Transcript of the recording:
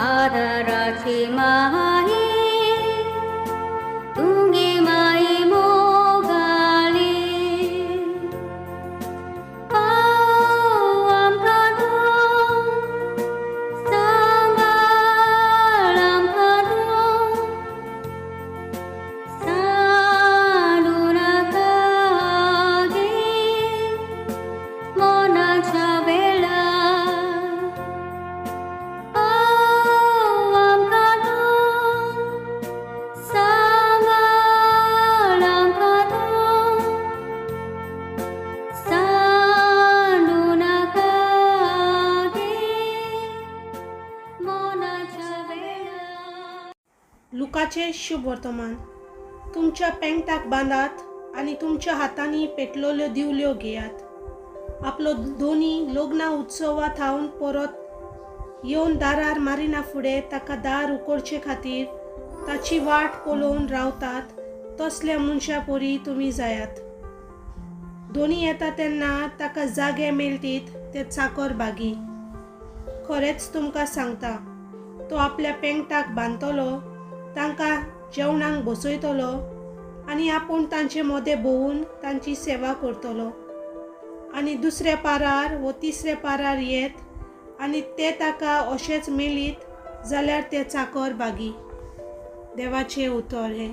आदाराची माई तुगे माई मोगाली पाव आमकां तूं सांबाळ आमकां तूं सांडू नाका गे मरणाच्या वेळार पाव आमकां तूं सांबाळ आमकां तूं सांडू नाका गे मरणाच्या वेळार. लुकाचें शुभ वर्तमान. तुमच्या पेंगटाक बांदात आनी तुमच्या हातांनी पेटलोल्यो दिवल्यो घेयात. आपलो दोनी लग्ना उत्सवा थावन परत येवन दारार मारिना फुडें ताका दार उकोडचे खातीर ताची वाट पळोवन रावतात तसल्या मनशा परी तुमी जायात. दोनी येता तेन्ना ताका जागे मेळटीत ते चाकर बागी. खरेंच तुमकां सांगता, तो आपल्या पेंगटाक बांदतलो, तांकां जेवणाक बसयतलो आनी आपूण तांचे मदें भोंवून तांची सेवा करतलो. आनी दुसऱ्या पारार वो तिसऱ्या पारार येत आनी ते ताका अशेंच मेळीत जाल्यार ते चाकर बागी. देवाचें उतर हें.